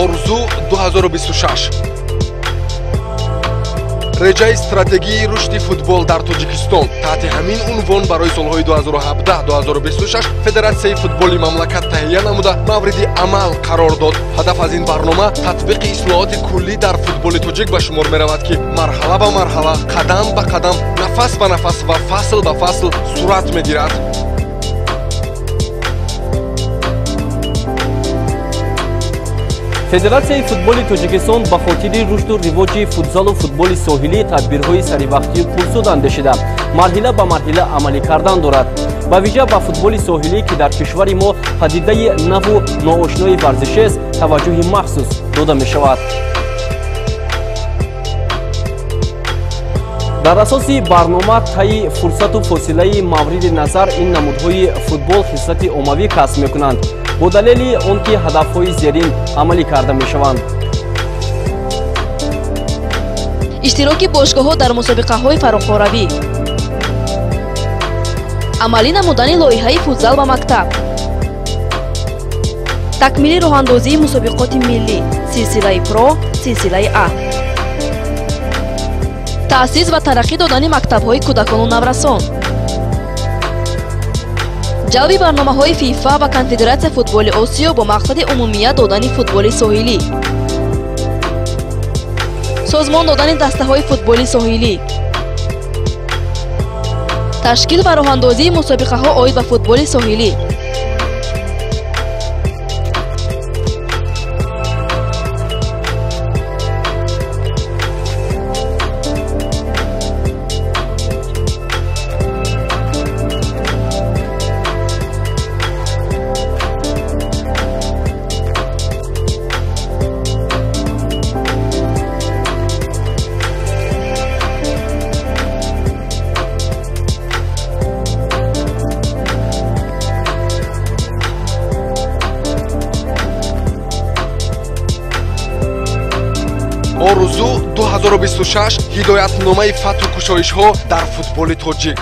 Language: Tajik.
Орзу 2026. Реҷаи стратегии рушди футбол дар Тоҷикистон таҳти ҳамин унвон барои солҳои 2017-2026 Федератсияи футболи мамлакат таҳия намуда мавриди амал қарор дод. Ҳадаф аз ин барнома татбиқи ислоҳоти куллӣ дар футболи тоҷик ба шумор меравад, ки марҳала ба марҳала, қадам ба қадам, нафас ба нафас ва фасл ба фасл сурат мегирад. Федератсияи футболи Тоҷикистон ба хотири рушду ривоҷи футзалу футболи соҳилӣ тадбирҳои саривақтию пурсуд андешида, марҳила ба марҳила амалӣ кардан дорад. Ба вижа ба футболи соҳилӣ, ки дар кишвари мо падидаи наву ноошнои варзишиест, таваҷҷӯҳи махсус дода мешавад. Дар асоси барнома таи фурсату фосилаи мавриди назар ин намудҳои футбол хислати оммавӣ касб мекунанд, бо далели он ки ҳадафҳои зерин амалӣ карда мешаванд. Иштироки бошгоҳҳо дар мусобиқаҳои фароқоравӣ, амалӣ намудани лоиҳаи футзал ба мактаб, такмили роҳандозии мусобиқоти миллӣ, силсилаи про, силсилаи а, таъсис ва тараққӣ додани мактабҳои кӯдакону наврасон, ҷалби барномаҳои ФИФА ва Конфедератсия футболи Осиё бо мақсади умумият додани футболи соҳилӣ, созмон додани дастаҳои футболи соҳилӣ, ташкил ва роҳандозии мусобиқаҳо оид ба футболи соҳилӣ. Орзу 2026 ҳидоятномаи фатҳу кушоишҳо дар футболи тоҷик.